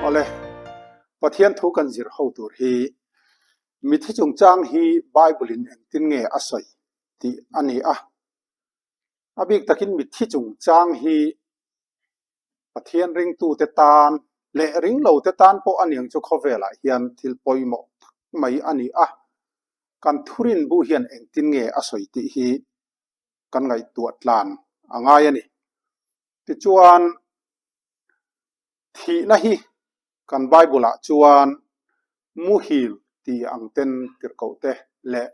Awle, Pathian thu kan zir ho tur hi mithi chungchang hi Bible in engtin nge a sawi tih a ni a. A bik takin mithi chungchang hi Pathian ringtute tan leh ringlote tan pawh a niang chu khawvelah hian thil pawimawh tak mai a ni a. Kan thurin bu hian engtin nge a sawi tih hi kan ngaihtuah tlan a ngai a ni. Tichuan, thihna hi kan Bible-ah chuan muhil tih ang ten tirhkohte leh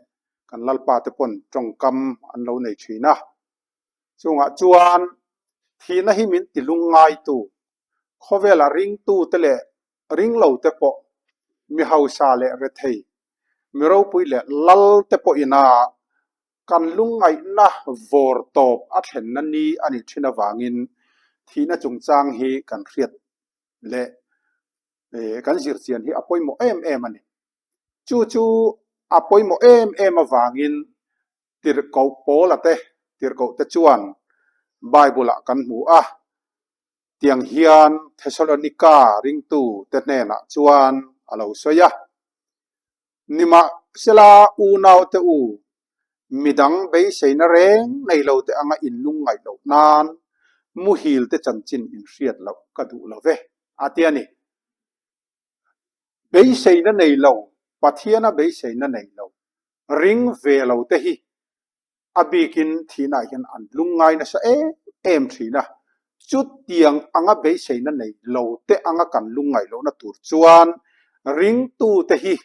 kan Lalpa te pawn tawngkam an lo nei thin a. Chungah chuan thihna hi min ti lungngaitu, khawvela ringtute leh ringlote pawh, mi hausa leh rethei, mi ropui leh lalte pawhina kan lungngaihna vawr tawp a thlenna ni a nih thin avangin thihna chungchang hi kan hriat leh kan zirchian hi a pawimawh em em a ni. Chu chu a pawimawh em em avangin Tirhkoh Paula te tirhkoh te chuan Bible ah kan hmu a, tiang hian Thesalonika ringtu te hnenah chuan a lo sawi a, Nimahsela unau te u, midang beiseina reng nei lo te anga in lungngaih loh nan muhil te chanchin in hriat loh ka duh lo ve, a ti a ni. Beiseina nei lo, Pathiana beiseina nei lo, ring ve lo te hi a bikin thihnaah hian an lungngai nasa em em thin a. Chutiang anga beiseina nei lo te anga kan lungngaih lohna tur chuan ringtute hi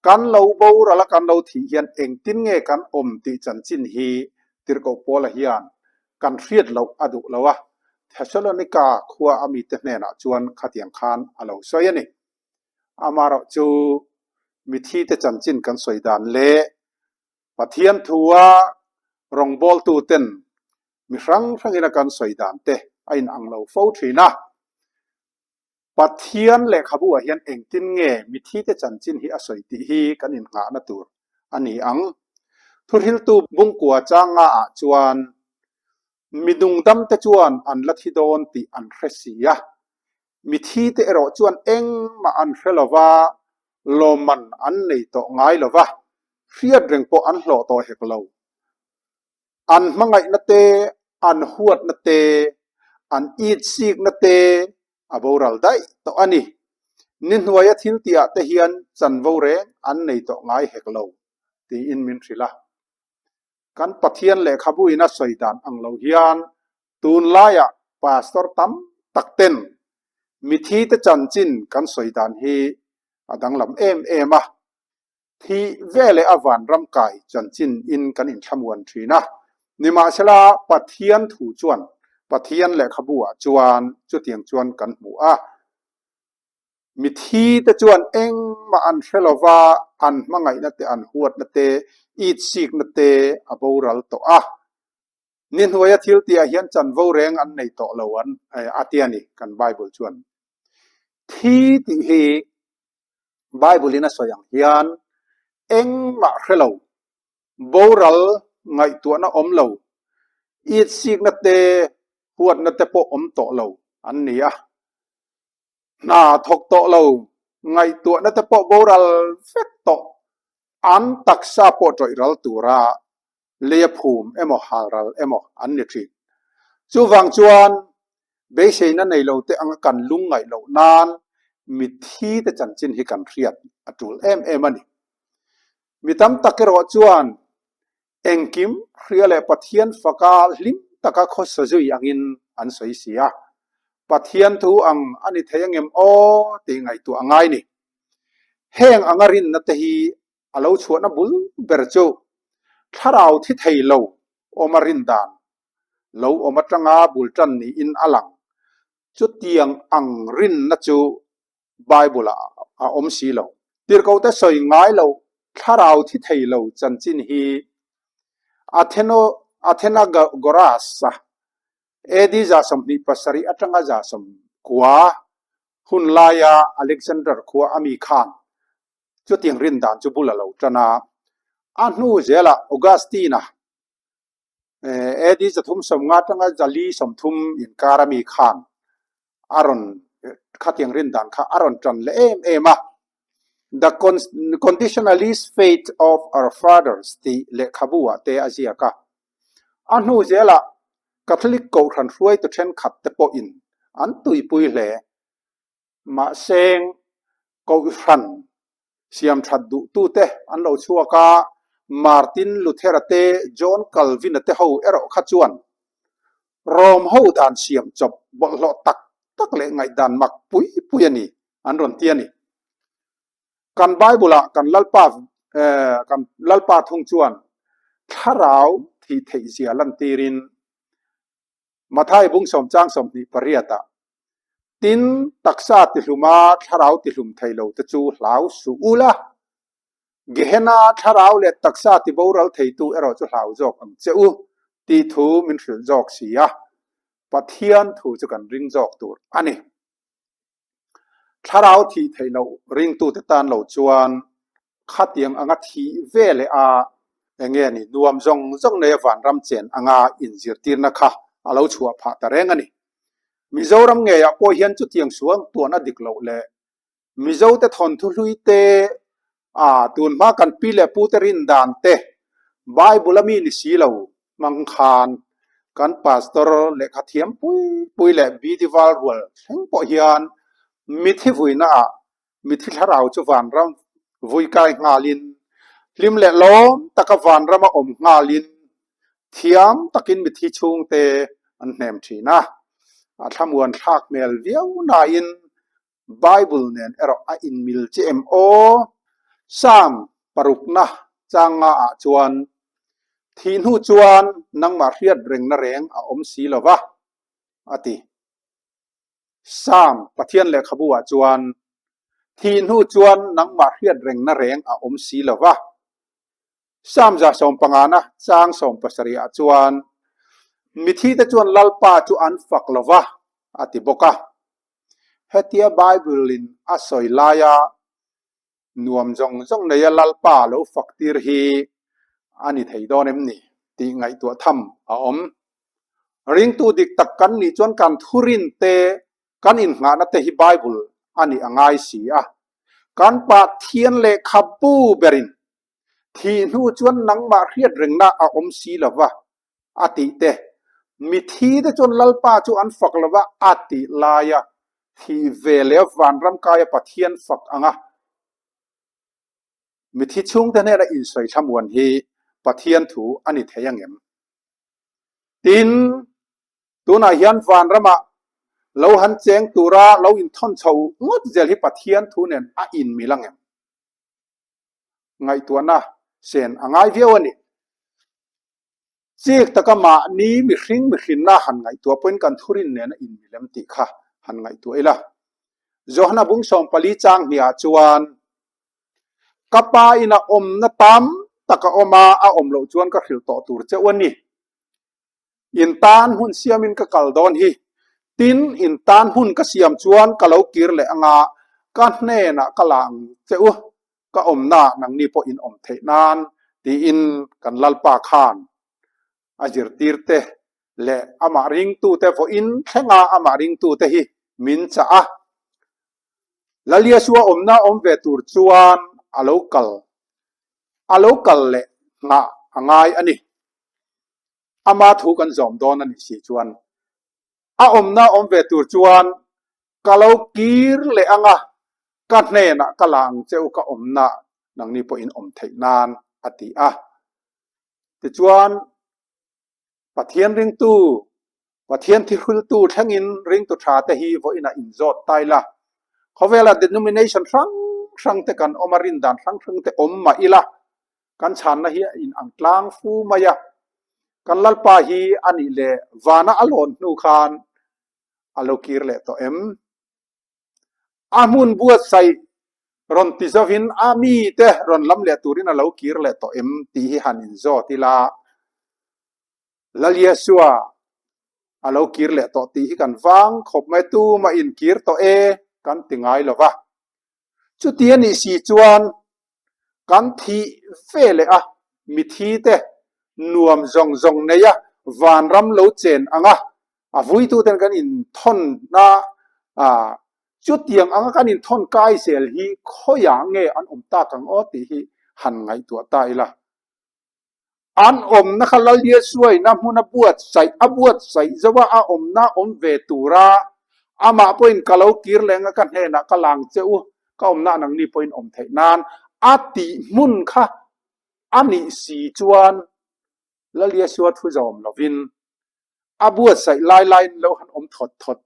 kan lo boral a, kan lo thih hian engtin nge kan awm tih chanchin hi Tirhkoh Paula hian kan hriat loh a duh lo a, Thesalonika khua a mite hnenah chuan khatiang khan a lo sawi a ni. Amaherawhchu mithite chanchin kan sawi dan leh Pathian thua rawngbawltuten mi hrang hrangin a kan sawi dan te a inang lo fo thin a. Pathian lehkhabu-ah hian engtin nge mithite chanchin hi a sawi tih hi kan innghahna tur a ni ang. Thuhriltu bungkua changa-ah chuan mi dungdamte chuan an la thi dawn tih an hre si a, mithite erawh chuan engmah an hre lo va, lawmman an nei tawh ngai lo va, hriat reng pawh an hlawh tawh hek lo. An hmangaihna te, an huatna te, an itsikna te a boral daih tawh a ni. Ni hnuaia thil tihah te hian chanvo reng an nei tawh ngai hek lo, tiin min hrilh a. Kan Pathian lehkhabu in a sawi dan ang lo hian tunlaiah pastor tam tak ten mithite chanchin kan sawi dan hi a danglam em em a. Thih veleh a vanram kai chanchin in kan inthlamuan thin a. Nimahsela Pathian thu chuan Pathian lehkhabu ah chuan chutiang chuan kan hmu a. Mithi te chuan engmah an hre lova, an hmangaihna te, an huatna te, itsikna te a boral tawh a. Ni hnuaia thil tihah hian chanvo reng an nei tawh lo an a ti a ni kan Bible chuan. Thi tih hi Bible in a sawi ang hian engmah hre lo, boral ngaihtuahna awm lo, itsikna te, huatna te pawh awm tawh lo an ni a. Hna thawk tawh lo, ngaihtuahna te pawh boral vek tawh, an taksa pawh tawih ral tura leia phum emaw halral emaw an ni thin. Chuvang chuan beiseina nei lo te anga kan lungngaih loh nan mitthi te chanchin hi kan hriat a tul em em a ni. Mi tam tak erawh chuan engkim hria leh Pathian faka hlim taka khawsa zui angin an sawi si a. Pathian thu ang a ni thei angem aw tih ngaihtuah a ngai ni. Heng anga rinna te hi a lo chhuahna bul ber chu thlarau thi thei lo awm a rin dan lo awm atanga bul tan niin a lang. Chutiang ang rinna chu Bible ah a awm si lo. Tirhkohte sawi ngai lo thlarau thi thei lo chanchin hi Atheno Athenagoras-a AD 27 atanga 90 hun laia Alexander khua a mi khan chutiang rin dan chu bul a lo tan a. A hnu zelah Augustine-a AD 350 atanga 430 inkar a mi khan a rawn. khatiang rin dan kha a rawn tan leh em em a. The Conditionalist Faith of Our Fathers tih lehkhabu ah te a ziak a. A hnu zelah Catholic kohhran hruaitu thenkhat te pawhin an tuipui hle. Mahse, kohhran siam that duhtute an lo chhuak a, Martin Luther-a te, John Calvin-a te ho erawh kha chuan Rom ho dan siam chawp bawlhhlawh tak tak leh ngaihdan mak pui pui a ni an rawn ti a ni. Kan Bible-ah kan Lalpa kan Lalpa thung chuan thlarau thih theih zia lantirin Mathai bung sawmchang 28 ah, Tin, taksa tihluma thlarau tihlum thei lo te chu hlau suh u la, Gehenna thlarau leh taksa tiboral theitu erawh chu hlau zawk ang che u, tih thu min hrilh zawk si a, Pathian thu chu kan ring zawk tur a ni. Thlarau thih theih loh ringtute tan lo chuan khatiang anga thih ve leh a enge ni nuam zawng zawng nei a vanram chen anga inzirtirna kha a lo chhuah phah ta reng a ni. Mizoram ngeiah pawh hian chutiang suang tuahna dik loh leh Mizote thawnthu hlui te, a tunhma kan pi leh pute rin dan te, Bible a mi ni si lo hmang khan kan pastor lehkha thiam pui pui leh BD val rual thleng pawh hian mithi vuina ah mithi thlarau chu vanram vui kai nghalin hlim leh lawm taka vanrama awm nghalin thiam takin mithi chhungte an hnem thin a, a thlamuan thlak hmel viau nain Bible nen erawh a inmil che em aw? Psalm parukna chang nga ah chuan, Thih hnu chuan nangmah hriat rengna reng a awm si lo va, a ti. Psalm Pathian lehkhabu ah chuan, Thih hnu chuan nangmah hriat rengna reng a awm si lo va. Psalm 150na chang 70 ah chuan, Mithite chuan Lalpa chu an fak lo va, a ti bawk a. Hetia Bible in a sawi laia nuam zawng zawng neia Lalpa lo fak tir hi a ni thei dawn em ni tih ngaihtuah tham a awm. Ringtu dik tak kan nih chuan kan thurin te, kan innghahna te hi Bible a nih a ngai si a. Kan Pathian lehkhabu berin Thih hnu chuan nangmah hriat rengna a awm si lo va, a tih te. Mithi te chuan Lalpa chu an fak lo va, a tih laia thih ve leh vanram kaia Pathian fak anga mithi chhungte hnena insawi thlamuan hi Pathian thu a ni thei angem? Tin, tunah hian vanramah lo han cheng tura lo inthawn chho ngawt zel hi Pathian thu nen a inmil angem? ngaihtuahna sen a ngai viau a ni. Chik taka mahni mihring mihrinna han ngaihtuah pawhin kan thurin nena inmilem tih kha han ngaihtuah ila. Johana bung 14 chang hniah chuan, Ka pa ina awmna tam tak a awm a, a awm loh chuan ka hrilh tawh tur cheu a ni. In tan hmun siamin ka kal dawn hi. Tin, in tan hmun ka siam chuan ka lo kir leh anga ka hnenah ka la ang che u, ka awmna nangni pawh in awm theih nan, tiin kan Lalpa khan a zirtirte leh amah ringtute vawiin thlenga amah ringtute hi min chah a. Lal Yeshua awmna awm ve tur chuan a lo kal a lo kal leh nghah a ngai a ni. Ama thu kan zawm dawn a nih si chuan a awmna awm ve tur chuan ka lo kir leh ang a, ka hnenah ka la ang che u ka awmna nangni pawh in awm theih nan a ti a. Tichuan Pathian ringtu, Pathian thihriltu thlengin ringtu tha te hi vawiinah inzawt tai la. Khawvela denomination hrang hrang te kan awm a, rindan hrang hrang te awm mah ila, kan chhanna hi a inang tlang fu mai a. Kan Lalpa hi a nih leh vana a lawn hnu khan a lo kir leh tawh em? A hmun buatsaih rawn ti zovin a mite rawn lam leh turin a lo kir leh tawh em tih hi han inzawt ila, Lal Yeshua a lo kir leh tawh tih hi kan vang khawp mai, tumah inkir tawh e kan ti ngai lo va. Chuti a nih si chuan kan thih ve leh a, mithi te nuam zawng zawng nei a vanram lo chen ang a, a vuituten kan inthawn a. Chutiang anga kan inthawn kai zel hi khawiah nge an awm tak ang aw tih hi han ngaihtuah ta ila. An awmna kha Laliesuaina hmuna buatsaih a buatsaih zo a, a awmna awm ve tura amah pawhin ka lo kir leng a ka hnenah ka lang che u, ka awmna nangni pawhin awm theih nan a tih hmun kha a nih si chuan Laliesua thu zawm lovin a buatsaih lai laiin lo han awm thawt thawt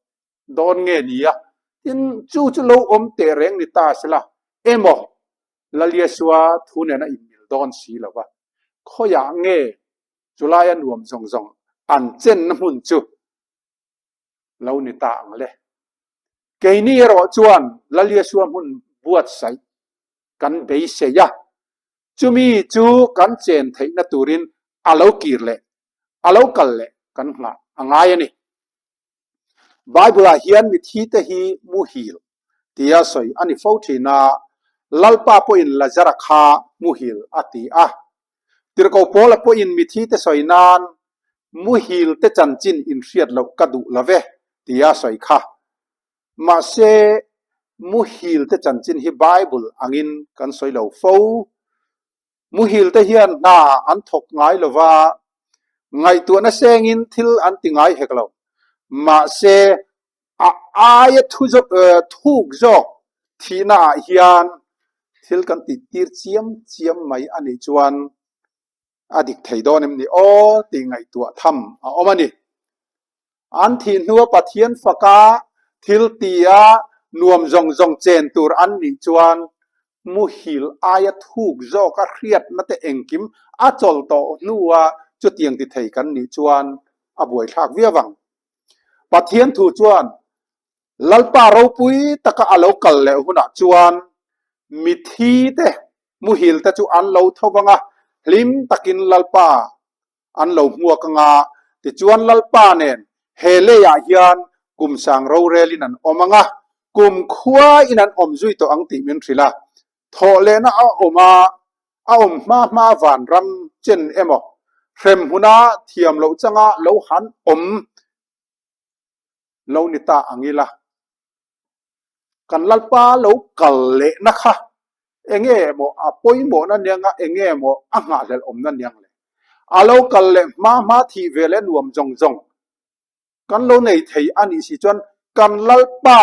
dawn nge ni a, tin chu chu lo awm teh reng ni ta sela emaw Laliasua thu nen a inmil dawn si lo va, khawiah nge chulaia nuam zawng zawng an chenna hmun chu lo ni ta ang le? Keini erawh chuan Laliasua hmun buatsaih kan beisei a, chumi chu kan chen theihna turin a lo kir leh a lo kal leh kan nghah a ngai a ni. Bible-ah hian mithite hi muhil tia sawi a ni fo thin a, Lalpa pawhin Lazara kha muhil a ti a. Tirhkoh Paula pawhin mithite sawi nan muhilte chanchin inhriat loh ka duh lo ve tia sawi kha. Mahse, muhilte chanchin hi Bible angin kan sawi lo fo. Muhilte hian hna an thawk ngai lo va, ngaihtuahna sengin thil an ti ngai hek lo. Mahse, a aia thuk zawk thihnaah hian thil kan tih tir chiam chiam mai a nih chuan a dik thei dawn em ni aw tih ngaihtuah tham a awm a ni. An thih hnua Pathian faka thil tia nuam zawng zawng chen tur an nih chuan muhil aia thuk zawka hriatna te engkim a chawl tawh hnua chutiang ti thei kan nih chuan a buaithlak viau ang. Pathian thu chuan Lalpa ropui taka a lo kal leh hunah chuan mithi te muhil te chu an lo tho vang a, hlim takin Lalpa an lo hmuak anga, tichuan Lalpa nen he leiah hian kum sang rorelin an awm anga, kum khuain an awm zui tawh ang tih min hrilh a. Thawhlehna a awm a, a awm hma hma vanram chen emaw, hrem hmuna thiam loh changa lo han awm lo ni ta ang ila. Kan Lalpa lo kal lehna kha enge emaw a pawimawhna niang a, enge emaw a nghahhlelh awmna niang le. A lo kal leh hma hma thih ve leh nuam zawng zawng kan lo nei thei a nih si chuan kan Lalpa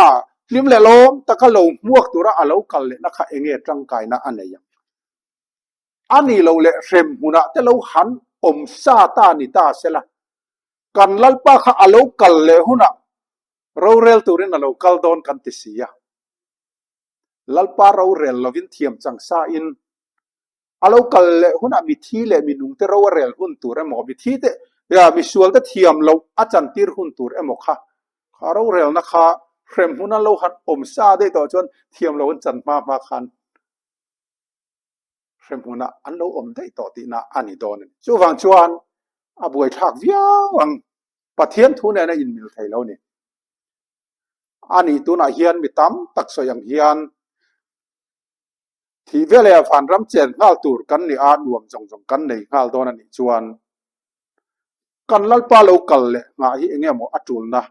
hlim leh lawm taka lo hmuak tura a lo kal lehna kha enge tangkaina a nei ang. A nih loh leh hrem hmunah te lo han awm sa ta ni ta sela, kan Lalpa kha a lo kal leh hunah rorel turin a lo kal dawn kan ti si a. Lalpa rorel lovin thiam chang sa in a lo kal leh hunah mithi leh minungte ro a rel hun tur emaw, mithi te, misual te thiam loh a chantir hun tur emaw kha, kha rorelna kha hrem hmun an lo han awm sa daih tawh chuan thiam lo an chan hma hma khan hremhmunah an lo awm daih tawh tihna a ni dawn a ni. Chuvang chuan a buaithlak viau ang. Pathian thu nen a inmil thei lo a ni. A nih tunah hian mi tam tak sawi ang hian thih veleh vanram chen nghal tur kan ni a, nuam zawng zawng kan nei nghal dawn a nih chuan kan Lalpa lo kal leh nghah hi eng emaw a tulna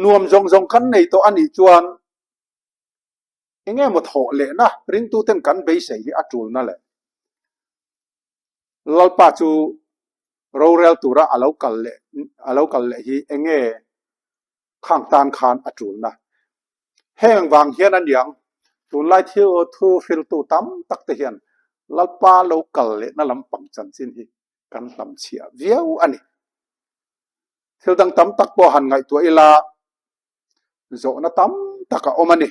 nuam zawng zawng kan nei tawh a nih chuan Eng emaw thawh lehna ringtuten kan beisei hi a tulna leh Lalpa chu rorel tura a lo kal leh a lo kal leh hi eng nge khang tan khan a tulna. Heng vang hian a niang tunlai thil thu hriltu tam tak te hian Lalpa lo kal lehna lampang chanchin hi kan hlamchhiah viau a ni. Thil dang tam tak pawh han ngaihtuah ila zawhna tam tak a awm a ni.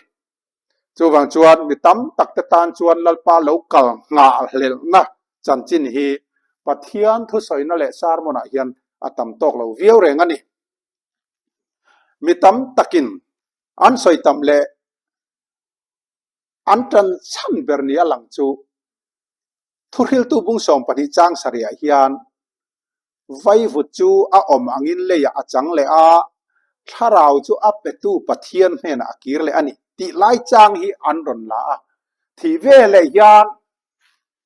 Chuvang chuan mi tam tak te tan chuan Lalpa lo kal nghahhlelhna chanchin hi Pathian thusawina leh sermon-ah hian a tam tawk lo viau reng a ni. Mi tam takin an sawi tam leh an tan chhan ber ni a lang chu Thuhriltu bung 12 chang sarihah hian vaivut chu a awm angin leiah a chang leh a, thlarau chu a petu Pathian hnenah a kir leh a ni tih lai chang hi an rawn la a, thih veleh hian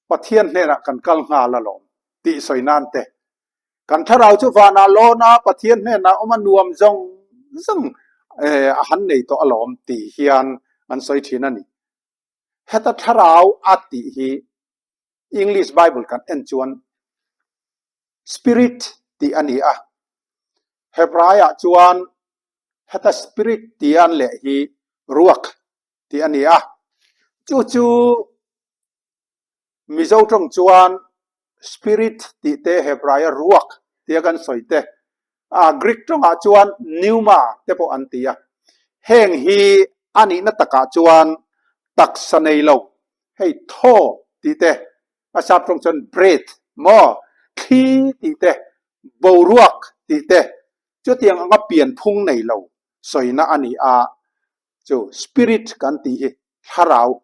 Pathian hnenah kan kal nghal alawm tih sawi nan te Kan thlarau chu vanah lawn a, Pathian hnenah awm a nuam zawng zawng. A han nei tawh alawm tih hian an sawi thin a ni. Heta thlarau a tih hi English Bible kan en chuan Spirit tih a ni a. Hebraiah chuan heta Spirit tih an leh hi Ruach tih a ni a. Chu chu Mizo tawng chuan Spirit tih te Hebraia Ruach tia kan sawi te, a Greek tawngah chuan Pneuma te pawh an ti a. Heng hi a nihna takah chuan taksa nei lo, hei thaw tih te, a sap tawng chuan breath maw, thli tih te, boruak tih te, chutiang anga pianphung nei lo sawina a ni a, chu Spirit kan tih hi thlarau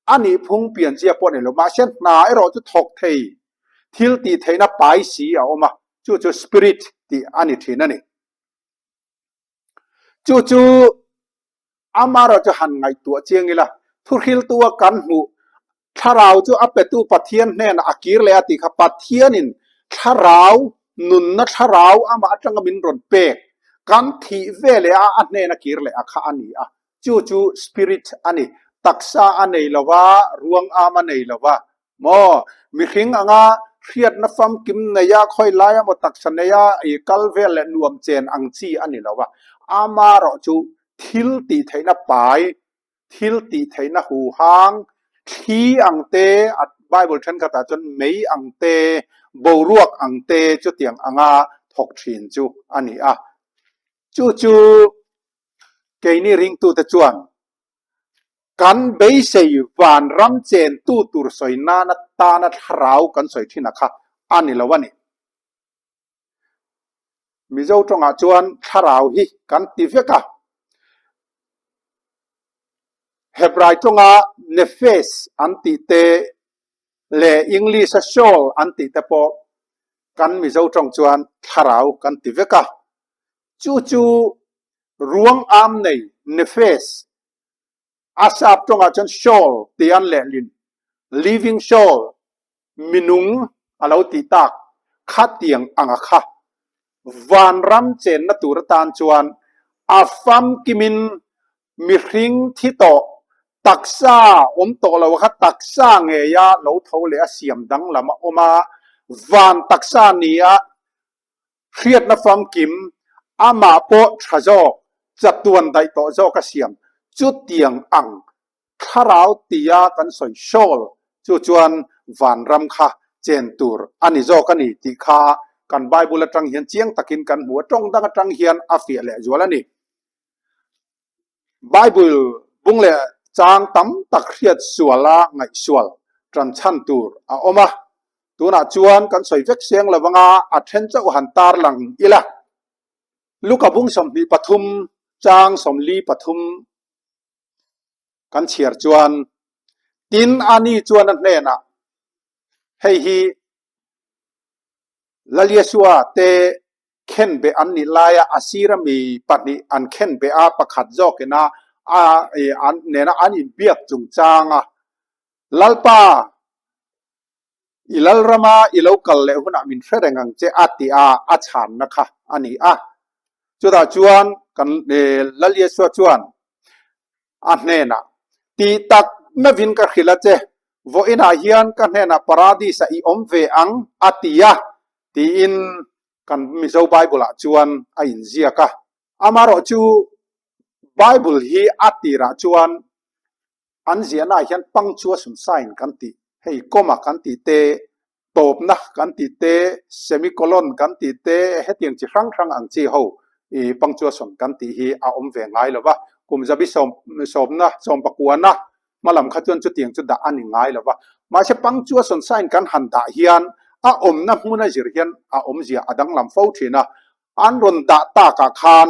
A nih phung pianzia pawh a nei lo. Mahse hna erawh chu thawk thei, thil tih theihna pai si a awm a, chu chu spirit tih a ni thin a ni. Chu chu amaherawh chu han ngaihtuah chiang ila, thuhriltu a kan hmuh thlarau chu a petu Pathian hnenah a kir leh a tih kha Pathianin thlarau, nunna thlarau amah atanga min rawn pek, kan thih ve leh a a hnena kir leh a kha a ni a. Chu chu spirit a ni. Taksa a nei lo va, ruang am a nei lo va. Maw? Mihring anga hriatna famkim neia khawi laia maw taksa neia i kal vel leh nuam chen ang chi a ni lo va. Amaherawh chu thil tih theihna pai, thil tih theihna huhang, thli ang te, a Bible thenkhatah chuan mei ang te, boruak ang te chutiang anga thawk thin chu a ni a. Chu chu Keini ringtute chuan kan beisei vanram chentu tur sawi nana tana thlarau kan sawi thin a kha a ni lo a ni. Mizo tawngah chuan thlarau hi kan ti vek a. Hebrai tawnga nephesh an tih te leh English-a soul an tih te pawh kan Mizo tawng chuan thlarau kan ti vek a. Chu chu ruang am nei, nephesh, a sap tawngah chuan soul tih an lehlin, living soul, minung a lo tih tak khatiang anga kha vanram chenna tur atan chuan a famkimin mihring thi tawh taksa awm tawh lo kha taksa ngeia lo tho leh a siam danglam a awm a, van taksa nia Hriatna famkim, amah pawh tha zawk, chatuan daih tawh zawk a siam. Chutiang ang thlarau tia kan sawi shawl chu chuan vanram kha chen tur a ni zawk a ni tih kha kan Bible atang hian chiang takin kan hmu a, tawng dang atang hian a fiah leh zual a ni. Bible bung leh chang tam tak hriat suala ngaihsual tan chhan tur a awm a, tunah chuan kan sawi vek seng lo anga a then chauh han tar lang ila. Luka bung 23 chang 43 kan chhiar chuan, Tin, ani chuan a hnenah, Hei hi Laliasua te khenbeh an nih laia a sira mi pahnih an khenbeh a, pakhat zawkin a a nena an inbiak chungchang a, Lalpa, i Lalrama i lo kal leh hunah min hre reng ang che a ti a, a chhanna kha a ni a. Chutah chuan kan Lal Yeshua chuan a hnenah, Tih tak meuhin ka hrilh a che, vawiinah hian ka hnenah Paradis-ah i awm ve ang a ti a, tiin kan Mizo Bible-ah chuan a inziak a. Amaherawh chu Bible hi a tirah chuan an ziahnaah hian punctuation sign kan tih, hei comma kan tih te, tawpna kan tih te, semicolon kan tih te, hetiang chi hrang hrang ang chi ho i punctuation kan tih hi a awm ve ngai lo va. Kum zabi sawm sawmna sawmpakuana Hmalam kha chuan chutiang chu dah a ni ngai lo va, mahse punctuation sign kan han dah hian a awmna hmun a zir hian a awmzia a danglam fo thin a, an rawn dah takah khan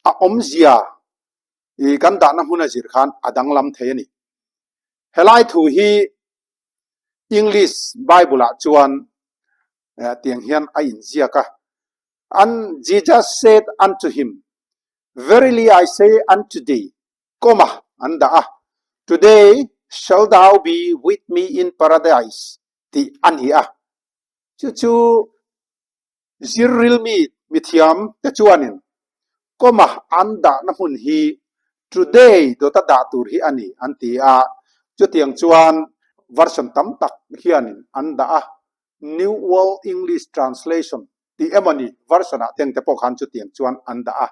a awmzia i kan dahna hmun a zir khan a danglam thei a ni. Helai thu hi English Bible ah chuan tiang hian a inziak a, And Jesus said unto him, Verily I say unto thee, comma an dah a, Today shall thou be with me in paradise tih a ni a. Chu chu zirrilmi mithiam te chuanin. Comma an dahna hmun hi today dawta dah tur hi a ni an ti a, chutiang chuan version tam tak hianin an dah a, New World English Translation tih emaw ni version ah teng te pawh khan chutiang chuan an dah a.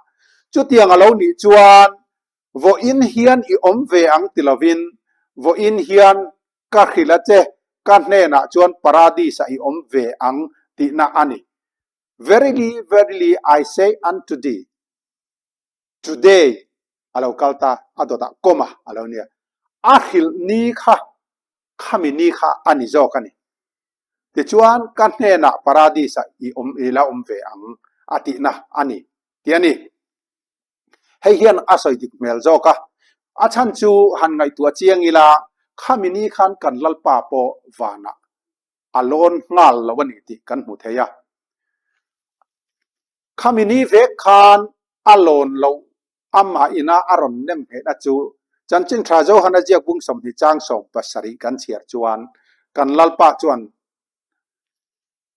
Chutiang a lo nih chuan vawiin hian i awm ve ang ti lovin vawiin hian ka hrilh a che, ka hnenah chuan paradis ah i awm ve ang tihna a ni. Verily, verily, I say unto thee, today a lo kal ta, a dawtah comma a lo nia. A hrilh ni kha, khami ni kha a ni zawk a ni. Tichuan, ka hnenah paradis-ah i awm, i la awm ve ang a tihna a ni, ti a ni. Hei hian a sawi dik hmel zawk a, a chhan chu han ngaihtuah chiang ila, khami ni khan kan Lalpa pawh vanah a lawn nghal lo a ni tih kan hmu thei a. Khami ni vek khan a lawn loh amah ina a rawn nem nghehna chu Chanchin Tha Johana ziak bung 20 chang 70 kan chhiar chuan kan Lalpa chuan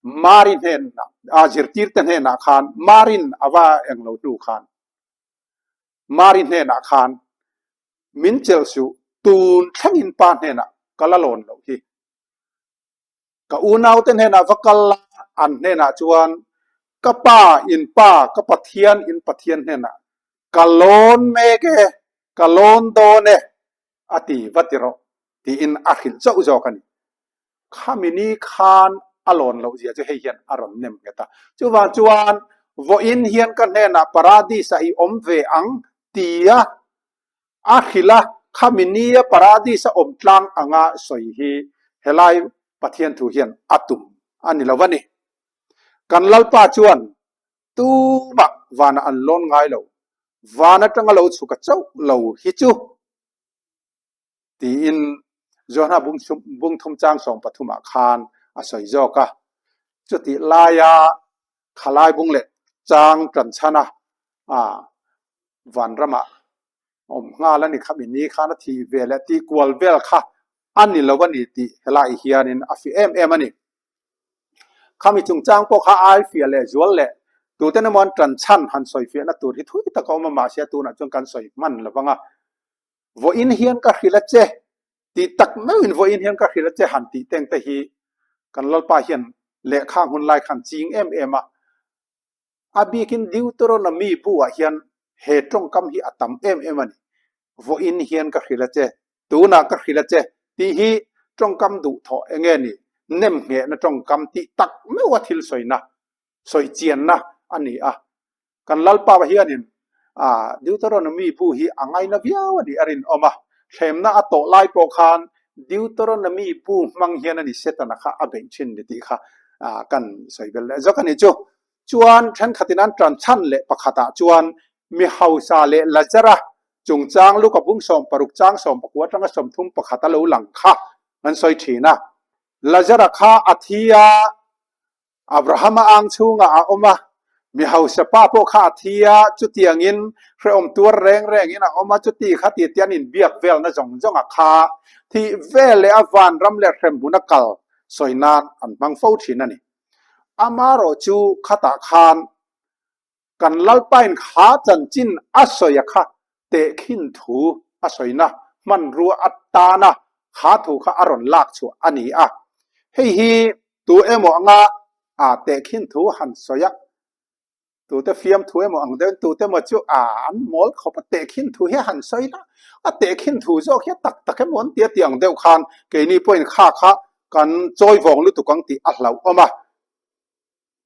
Mari hnenah, a zirtirte hnenah khan Marin a va eng lo hnu khan Mari hnenah khan min chelh suh, tun thlengin pa hnenah ka la lawn loh hi. Ka unaute hnenah va kal la, an hnenah chuan ka pa in pa, ka Pathian in Pathian hnenah ka lawn mek e, ka lawn dawn e, a ti va ti rawh tiin a hrilh chauh zawk a ni. Khami ni khan a lawn loh zia chu hei hian a rawn nem nghet a. Chuvang chuan vawiin hian ka hnenah Paradis-ah i awm ve ang tia A hrilh a, khami nia Paradis a awm tlang anga sawi hi helai Pathian thu hian a tum a ni lo a ni. Kan Lalpa chuan tumah vanah an lawn ngai lo, van atanga lo chhuk a chauh lo hi chu tiin Johana bung thum chang 13 ah khan a sawi zawk a. Chutih laia khalai bung leh chang tan chhan a, vanramah awm nghal a ni kha mi ni khan a thih ve leh tih kual vel kha a ni lo a ni tih helai hianin a fiah em em a ni. Khami chungchang pawh kha ai fiah leh zual leh tuten emaw an tan chhan han sawi fiahna tur hi thui tak a awm a mahse tunah chuan kan sawi hman lo vang a. Vawiin hian ka hrilh a che tih tak meuhin vawiin hian ka hrilh a che han tih teng te hi kan Lalpa hian lehkha hun lai khan ching em em a. A bikin Deuteronomy bu-ah hian he tawngkam hi a tam em em a ni. Vawiin hian ka hrilh a che, tunah ka hrilh a che tih hi tawngkam duhthawh eng nge ni? Nemnghehna tawngkam tih tak meuha thil sawina, sawi chianna a ni a. Kan Lalpa hianin Deuteronomy bu hi a ngaina viau a nih a rinawm a, thlemna a tawh lai pawh khan Deuteronomy bu hmang hian a ni Setana kha a beih thin ni tih kha kan sawi vel leh zawk a ni chu. Chuan thenkhatin an tan chhan leh pakhatah chuan mi hausa leh Lazara chungchang Luka bung 16 chang 19 atanga 31 a lo lang kha an sawi thin a. Lazara kha a thi a, Abrahama ang chhungah a awm a, mi hausa pa pawh kha a thi a, chutiangin hrehawm tuar reng rengin a awm a, chuti kha ti tian inbiak velna zawng zawng a kha thih vel leh a vanram leh hremhmun a kal sawi nan an hmang fo thin a ni. Amarawh chu khatah khan Kan Lalpain kha chanchin a sawi a kha tehkhin thu a sawina hmanrua atana kha thu kha a rawn lak chhuah a ni a. Hei hi tu emaw anga a tehkhin thu han sawi a, tute fiamthu emaw ang deuhin tute emaw chu a an mawl khawp a tehkhin thu hi a han sawi la, a tehkhin thu zawk hi a tak tak emaw an ti a tih ang deuh khan keini pawhin kha kha kan chawi vawng lutuk ang tih a hlauhawm a.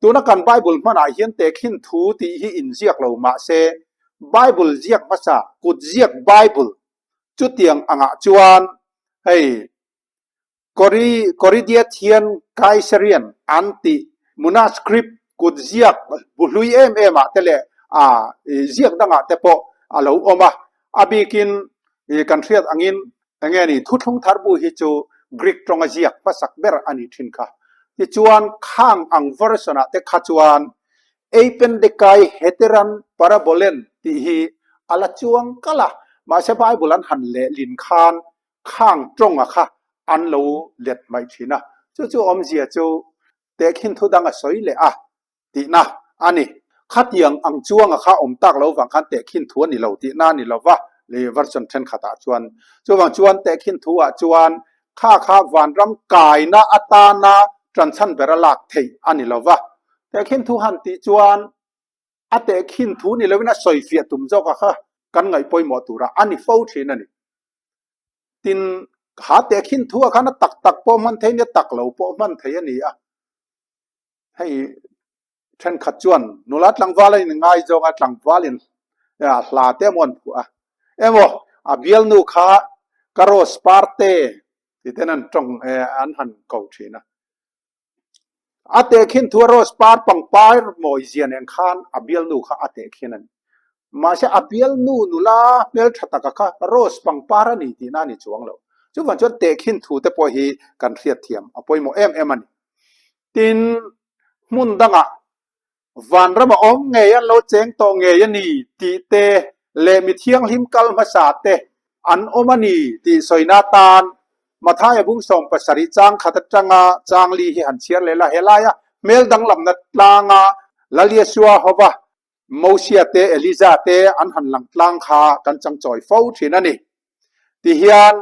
Tuna kan Bible hmanah hian tehkhin thu tih hi inziak lo mah se, Bible ziak hmasa, kut ziak Bible chutiang angah chuan hei Kori, Koridiathian Kaisarian an tih manuscript kut ziak bu hlui em em ah te leh a ziak dangah te pawh a lo awm a. A bikin kan hriat angin Enge ni, Thuthlung thar bu hi chu Greek tawnga ziak hmasak ber a nih thin kha. Tichuan, khang ang version-ah te kha chuan Eipendekai Heteran Parabolen tih hi a la chuang kalh a, mahse Bible an han lehlin khan khang tawnga kha an lo let mai thin a. Chu chu awmzia chu tehkhin thu dang a sawi leh a tihna a ni. Khatiang ang chuanga kha awm tak lo vang khan tehkhin thu a ni lo tihna a ni lo va, lei version thenkhatah chuan. Chuvang chuan tehkhin thu ah chuan kha kha vanram kaina atana tanchhan bera lak theih a ni lo va. Tehkhin thu han tih chuan a tehkhin thu ni loin a sawifiah tum zawk a kha kan ngaih pawimawh tura a ni fo thin a ni. Tin, ha tehkhin thu ah khan a tak tak pawh hman thei a nia, tak lo pawh hman thei a ni a. Hei thenkhat chuan nula tlangval a inngai zawng a, tlangval in hla te emaw an phuah a, emaw a bialnu kha ka rose par te ti ten an tawng an han ko thin a. A tehkhin thu a rose par pangpar mawi zia nen khan a bialnu kha a tehkhin a ni. Mahse a bialnu nula hmeltha taka kha rose pangpar a ni tihna a ni chuang lo. Chuvang chuan tehkhin thu te pawh hi kan hriatthiam a pawimawh em em a ni. Tin, hmun dangah vanram a awm ngei an lo cheng tawh ngei a ni tih te leh mi thianghlim kal hmasa te an awm a ni tih sawina atan Mathaia bung 70 chang khat atanga chang li hi han chhiar leh la. Helaia hmel danglamna tlanga Lal Yeshua hova Mosia te Eliza te an han lang tlang kha kan changchawi fo thin a ni. Tihian,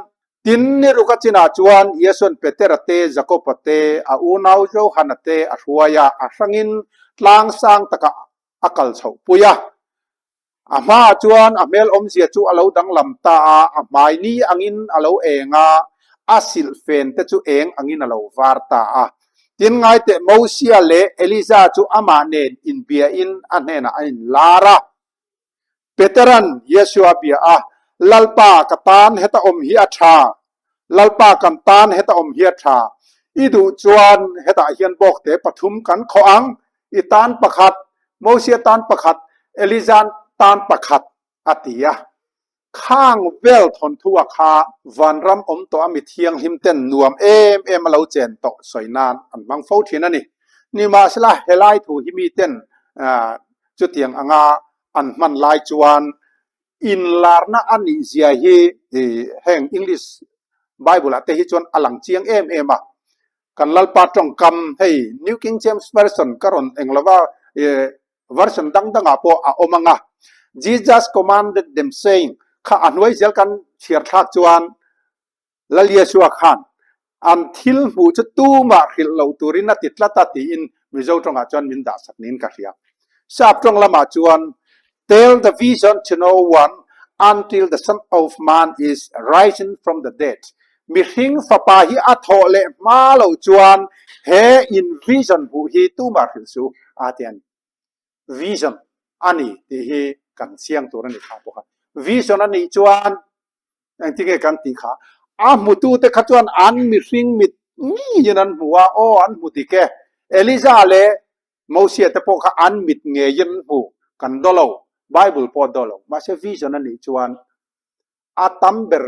tin ni ruk a chinah chuan Iesuan Petera te, Jakoba te, a unau Johana te a hruai a, a hrangin tlang sang takah a kal chhoh pui a. A hmaah chuan a hmel awmzia chu a lo danglam ta a, a hmai ni angin a lo eng a, a silhfen te chu eng angin a lo var ta a. Tin ngaiteh Mosia leh Eliza chu amah nen inbiain a hnenah an inlar a. Peteran Yeshua bia a, Lalpa, ka tan heta awm hi a tha. Lalpa, kan tan heta awm hi a tha. I duh chuan hetah hian bawkte pathum kan khawh ang, i tan pakhat, Mosia tan pakhat, Eliza tan pakhat, a ti a. Khang vel thawnthu a kha vanram awm tawh a mi thianghlim ten nuam em em a lo chen tawh sawi nan an hmang fo thin a ni. Nimahsela helai thu hi mi ten chutiang anga an hman lai chuan inlarna a nih zia hi heng English Bible ah te hi chuan a lang chiang em em a. Kan Lalpa tawngkam hei New King James Version ka rawn eng lova Version dang dangah pawh a awm ang a. Jesus commanded them saying, kha a hnuai zel kan chhiar thlak chuan Lal Yeshua khan an thil hmuh chu tumah hrilh lo turin a ti tlat a tiin Mizo tawngah chuan min dah sak niin ka hria. Sap tawng lamah chuan Tell the vision to no one until the son of man is risen from the dead. Mihring fapa hi a thawh leh hma loh chuan he in vision hmuh hi tumah hrilh suh a ti a ni. Vision a ni tih hi kan chiang tur a ni kha bawk a. Vision a nih chuan engtinge kan tih kha? A hmutute kha chuan an mihring mit ngeiin an hmu a, aw an hmu dik e. Eliza leh Mosia te pawh kha an mit ngeiin an hmu, kan daw lo, Bible pawh a daw lo. Mahse vision a nih chuan a tam ber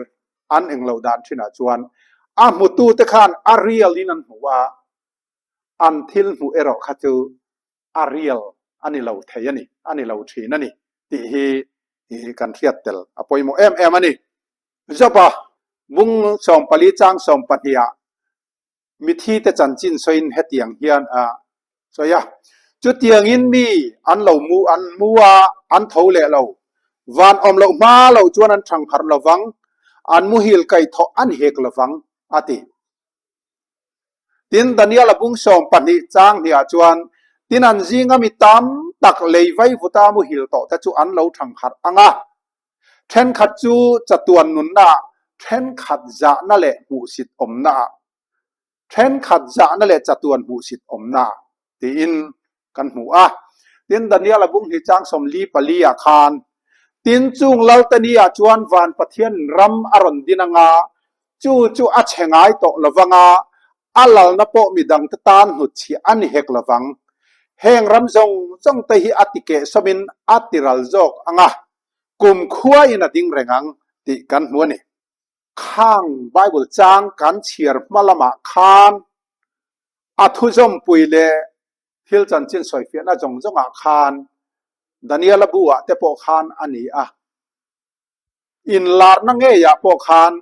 an englo dan thinah chuan a hmutute khan a real in an hmu a, an thil hmuh erawh kha chu a real a ni lo thei a ni, a ni lo thin a ni tih hi kan hriat tel a pawimawh em em a ni. Job-a bung 14 chang 12 ah mithi te chanchin sawiin hetiang hian a sawi a, Chutiangin mi an lo mu an mu a, an tho leh lo. Van awm loh hma loh chuan an thangharh lo vang, an muhil kaihthawh an hek lo vang, a ti. Tin, Daniel-a bung 12 chang hniah chuan, Tin an zinga mi tam tak lei vaivuta muhil tawh te chu an lo thangharh ang a, thenkhat chu chatuan nunna ah, thenkhat zahna leh hmuhsit awmna ah, thenkhat zahna leh chatuan hmuhsit awmna ah tiin kan hmu a. Tin, Daniel-a bung hnih chang 44 ah khan, Tin, chung Laltani ah chuan van Pathian ram a rawn din anga, chu chu a chhe ngai tawh lovang a, a lalna pawh midangte tan hnutchhiah a ni hek lovang. Heng ram zawng zawng te hi a ti kehsawmin a ti ral zawk ang a, kum khuain a ding reng ang tih kan hmu a ni. Khang Bible chang kan chhiar hma lamah khan a thuzawmpui leh thil chanchin sawifiahna zawng zawngah khan Daniela bu-ah te pawh khan a ni a. Inlarna ngeiah pawh khan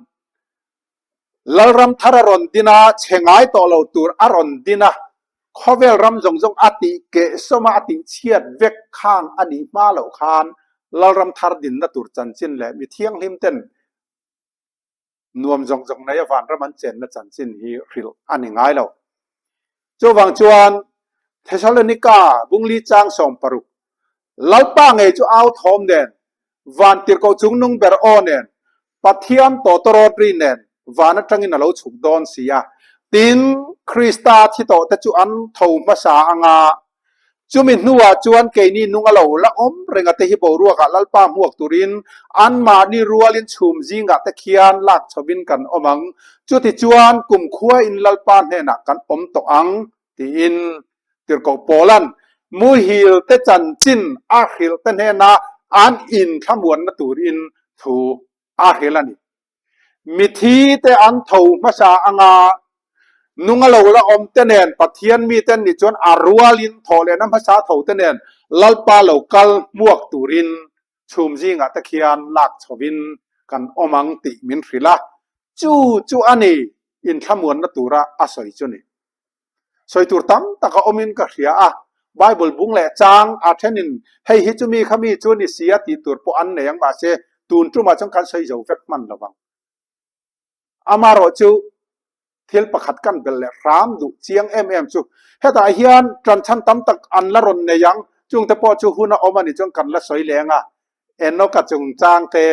Lalram thar a rawn din a, chhe ngai tawh lo tur a rawn din a. Khawvel ram zawng zawng a tih kehsawma a tih chhiat vek khang a nih hma loh khan Lalram thar dinna tur chanchin leh mi thianghlim ten nuam zawng zawng neia vanram an chenna chanchin hi hrilh a ni ngai lo. Chuvang chuan Thesalonika bungli chang 16 Lalpa ngei chu au thawm nen, van tirhkoh chungnung ber aw nen, Pathian tawtawrawt ri nen van atangin a lo chhuk dawn si a. Tin, Krista thi tawhte chu an tho hmasa anga, chumi hnuah chuan keini nung a lo la awm reng a te hi boruakah Lalpa hmuak turin anmahni rualin chhum zingah te khian lak chhovin kan awm ang. Chutichuan kumkhuain Lalpa hnenah kan awm tawh ang, tiin Tirhkoh Paula'n muhil te chanchin a hrilh te hnena an inthlamuanna turin thu a hrilh a ni. Mithi te an tho hmasa anga nunga lo la awm te nen Pathian mite an nih chuan a rualin thawh lehna hmasa tho te nen Lalpa lo kal hmuak turin chhum zingah te khian lak chhovin kan awm ang tih min hrilh a, chu chu a ni inthlamuanna tura a sawi chu ni. Sawi tur tam tak a awmin ka hria a, Bible bung leh chang a thenin hei hi chu mi kha mi chu ni si a tih tur pawh an nei ang mahse tun tumah chuan kan sawi zo vek hman lo vang. Amarawh chu thil pakhat kan belh leh hram duh chiang em em chu hetah hian tanchhan tam tak an la rawn nei ang, chungte pawh chu hun a awm a nih chuan kan la sawi leng a, Enoch-a chungchang te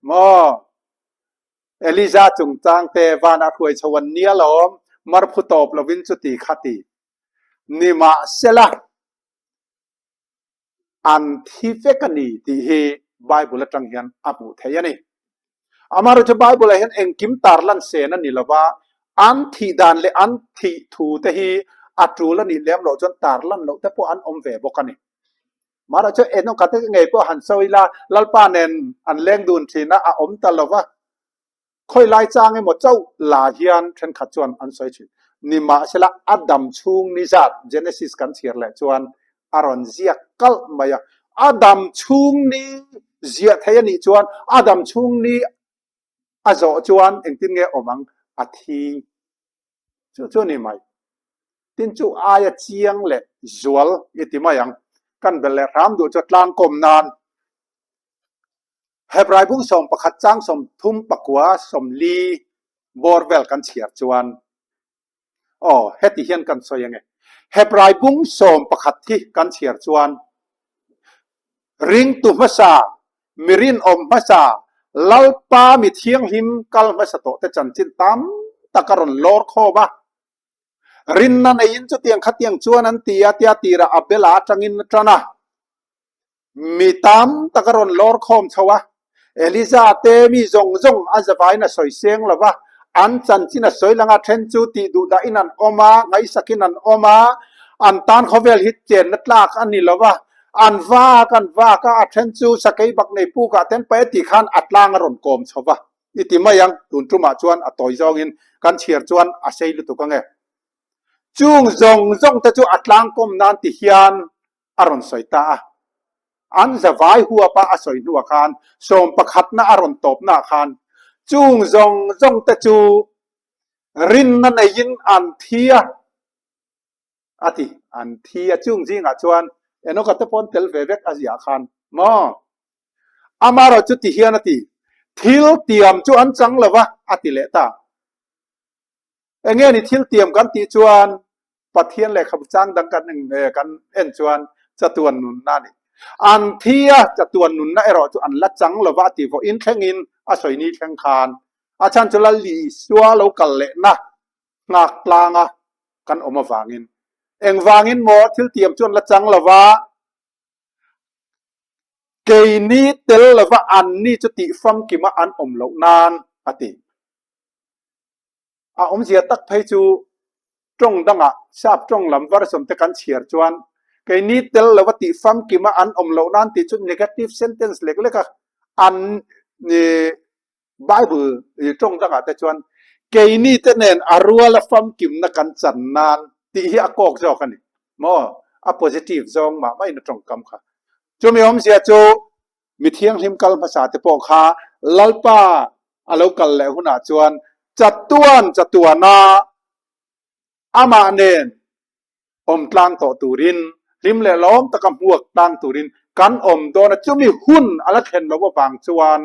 maw? Eliza chungchang te vanah hruai chho an nia lawm, marphu tawp lovin chuti kha ti. Nimahsela, an thi vek a ni tih hi Bible atang hian a hmuh theih a ni. Amaherawhchu Bible ah hian engkim tarlan sen a ni lova, an thih dan leh an thih thu te hi a tul a nih lem loh chuan tarlan loh te pawh an awm ve bawk a ni. Mahrawhchu Enoch-a te ngei pawh han sawi ila, Lalpa nen an leng dun thin a, a awm ta lo va. Khawi lai chang emaw chauh la hian thenkhat chuan an sawi thin. Nimahsela, a dam chhung ni zat Genesis kan chhiar leh chuan a rawn ziak kalh mai a. A dam chhung ni ziah thei a nih chuan a dam chhung ni a zawh chuan engtin nge awm ang? A thi. Chu chu a ni mai. Tin chu aia chiang leh zual i ti mai ang. Kan belh leh hram duh chu tlangkawm nan Hebrai bung 11 chang 30 pakua 40 bawr vel kan chhiar chuan aw heti hian kan sawi ange. Hebrai bung 11 hi kan chhiar chuan Ringtu hmasa, mi rinawm hmasa, Lalpa mi thianghlim kal hmasa tawh te chanchin tam tak a rawn lawr khawm a. Rinna neiin chutiang khatiang chuan an ti a tia tirah Abela atangin a tan a. Mi tam tak a rawn lawr khawm chho a. Eliza te mi zawng zawng a zavain a sawi seng lo va, an chanchin a sawi lang a, then chu tih duh dahin an awm a, ngaihsakin an awm a, an tan khawvel hi chenna tlak a ni lo va, an vak an vak a, a then chu sakei bak nei pukah ten paih a tih khan a tlang a rawn kawm chho va, i ti mai ang, tun tumah chuan a tawi zawngin kan chhiar chuan a sei lutuk ange. Chung zawng zawng te chu a tlang kawm nan ti hian a rawn sawi ta a. An zavai huapa a sawi hnuah khan 11na a rawn tawpnaah khan chung zawng zawng te chu rinna neiin an thi a, a ti. An thi a, chung zingah chuan Enoka te pawh an tel ve vek a ziah khan maw? Amaherawh chu ti hian a ti, Thil tiam chu an chang lo va, a ti leh ta. Enge ni thil tiam kan tih chuan Pathian lehkhabu chang dang kan kan en chuan chatuan nunna a ni. An thi a, chatuan nunna erawh chu an la chang lova a ti vawiin thlengin a sawi ni thleng khan a chhan chu Lal Isua lo kal lehna nghak tlanga kan awm avangin. Engvangin maw thil tiam chu an la chang lova keini tel lova anni chu tih famkima an awm loh nan a ti. A awmzia tak phei chu tawng dangah sap tawng lam version te kan chhiar chuan keini tel lova tih famkima an awm loh nan tih chu negative sentence lek lek a an Bible tawng dangah te chuan keini te nen a ruala famkimna kan chan nan tih hi a kawk zawk a ni maw a positive zawng mah mahin a tawngkam kha. Chumi awmzia chu Mi thianghlim kal hmasa te pawh kha Lalpa a lo kal leh hunah chuan chatuan chatuana amah nen Awm tlang tawh turin, hlim leh lawm taka hmuak tlang turin kan awm dawn a, chumi hun a la thlen loh avang chuan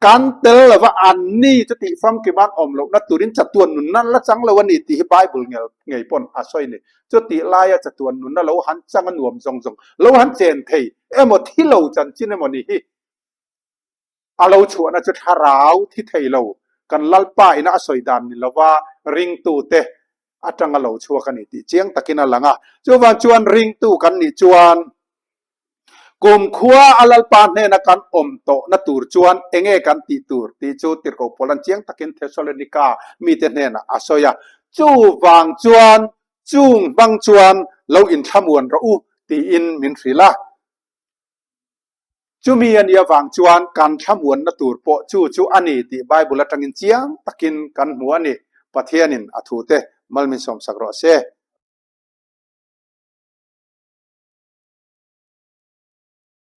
kan tel lova anni chu tih famkim an awm lohna turin chatuan nunna an la chang lo a ni tih hi Bible ngei pawn a sawi a ni. Chutih laia chatuan nunna lo han chang a nuam zawng zawng lo han chen thei emaw thi lo chanchin emaw ni hi A lo chhuahna chu thlarau thi thei lo, kan Lalpa ina a sawi dan ni lova ringtute atanga lo chhuak a ni tih chiang takin a lang a. Chuvang chuan ringtu kan nih chuan kumkhua a Lalpa hnena kan awm tawhna tur chuan enge kan tih tur tih chu Tirhkoh Paula'n chiang takin Thesalonika mite hnenah a sawi a. Chuvang chuan chung hmang chuan lo inthlamuan rawh u tiin min hrilh a. Chumi a nih avang chuan kan thlamuanna tur pawh chu chu a ni tih Bible atangin chiang takin kan hmu a ni. Pathianin a thute mal min sawmsak rawh se.